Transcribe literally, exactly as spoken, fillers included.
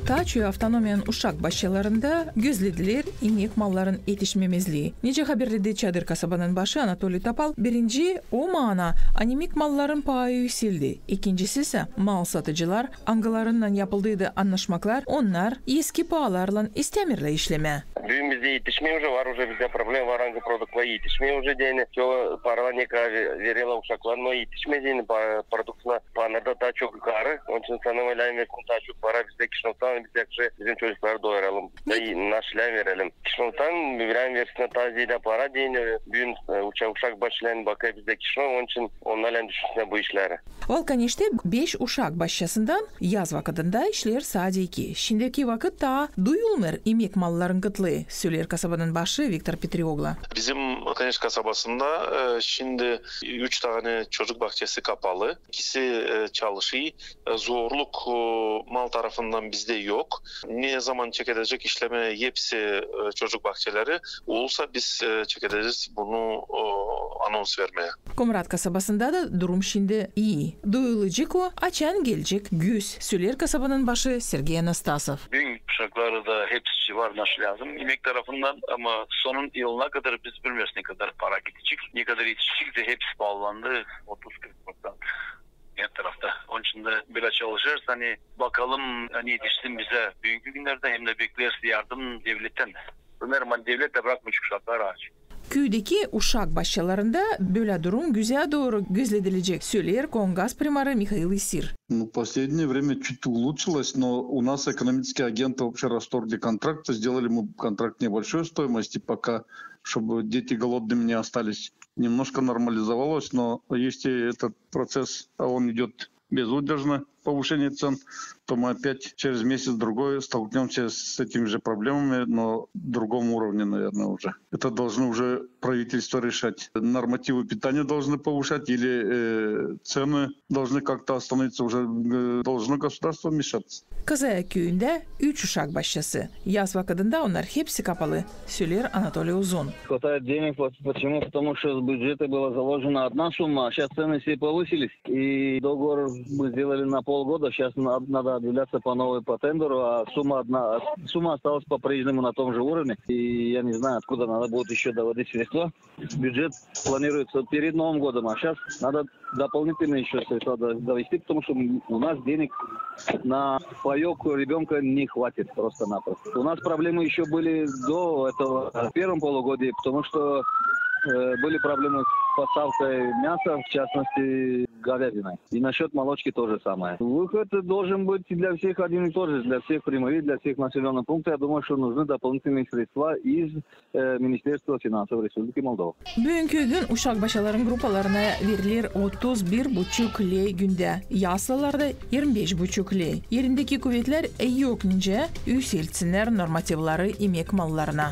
Taa çoyu avtonomiyanın uşak başçalarında gözledilär inek malların etişmemezlii. Nicä haberledi Çadır kasabanın başı Anatoliy Topal, birinci o maana, ani imek malların paayı üüseldi. İkincisi isä, mal satıcılar, angılarınnan yapıldıydı annaşmaklar, onnar eski paalarlan istämeerlär işlemää. Büün bizdä etişmeer uje, var uje bizdä problema, var angı produkţiya etişmeer uje deyni. Çoyu paralar ne kadar vererlär uşaklara, no etişmeer deyni, pa-, produkţiya paanarda taa çok yukarı. Onun için sanêrım, lääzım versin taa çok para bizdä Kişinövdan, biz yakşı bizim çocukları doyuralım. Da i-, naş lääzım verelim. Kişinövdan lääzım versin taa zeedä para deyni, büün, e, uşa-, uşak başçalarına bakêr bizdä Kişinöv, onun için onnar lääzım düşünsün bu işleri. Valkaneştä beş uşak başçasından yaz vakıdında işleer sade iki. Şindiki vakıt taa duyulmêêr imek malların kıtlıı, söleer kasabanın başı Viktor Petrioglu. Bizim Valkaneş kasabasında, e, şindi üç tane çocuk bakçası kapalı. İkisi, e, çalışêr. E, zorluk, e, mal tarafından bizdä yok. Ne zaman çekedecek işlemää hepsi, e, çocuk bakçaları olsa, biz, e, çekedecez bunu, e, anons vermää. Komrat kasabasında da durum şindi ii. Duyulacek o, açan gelecek güz, söleer kasabanın başı Sergey Anastasov. Büün uşakları da hepsi var naş lääzım imek tarafından, ama sonun yılına kadar biz bilmeeriz, ne kadar para gidecek, ne kadar etişecek, de hepsi paalandı otuz kırk proţent. Her tarafta. Onun için dä bölä çalışêrız, ani bakalım, ani etişsin bizä büünkü günnerdä, hem dä bekleeriz yardım devlettän. Sanêrım, ani devlet dä brakmayacek uşakları aç. Küüdeki uşak başçalarında bölä durum güzä dooru gözledilecek, söleer Koongaz primarı Mihail İsir. Ну, последнее время чуть улучшилось, но у нас экономические агенты вообще расторгли контракт, сделали мы контракт небольшой стоимости пока, чтобы дети голодными не остались. Немножко нормализовалось, но если этот процесс, а он идёт безудержно, повышение цен, то мы опять через месяц-другой столкнёмся с этими же проблемами, но в другом уровне, наверное, уже. Это должно уже правительство решать. Нормативы питания должны повышать или, э, цены должны как-то остановиться, уже, э, должно государство вмешаться. Kazaya küüyündä üç uşak başçası. Yaz vakıdında onnar hepsi kapalı, söleer Anatoliy Uzun. Хватает денег, по-, почему? Потому что в бюджете была заложена одна сумма, а щас цены все повысились. И договор мы сделали на полгода, щас на-, надо объявляться по новой по тендеру, а сумма одна, а сумма осталась по-прежнему на том же уровне. И я не знаю, откуда надо будет ещё доводить средства. Бюджет планируется перед Новым годом, а щас надо дополнительно ещё средства до-, довести, потому что у нас денег на паёк ребёнка не хватит просто-напросто. У нас проблемы ещё были до этого, в первом полугодии, потому что, э, были проблемы с поставкой мяса, в частности, говядины. И насчёт молочки то же самое. Выход должен быть для всех один и тот же, для всех примарей, для всех населённых пунктов. Я думаю, что нужны дополнительные средства из э, Министерство финансов Республики Молдова. Büünkü gün uşak başçaların grupalarına veriler otuz bir buçuk ley gündä, yaslılarda irmi beş buçuk ley. Erindeki kuvetlär yok nicä üüseltsinnär normativları imek mallarına.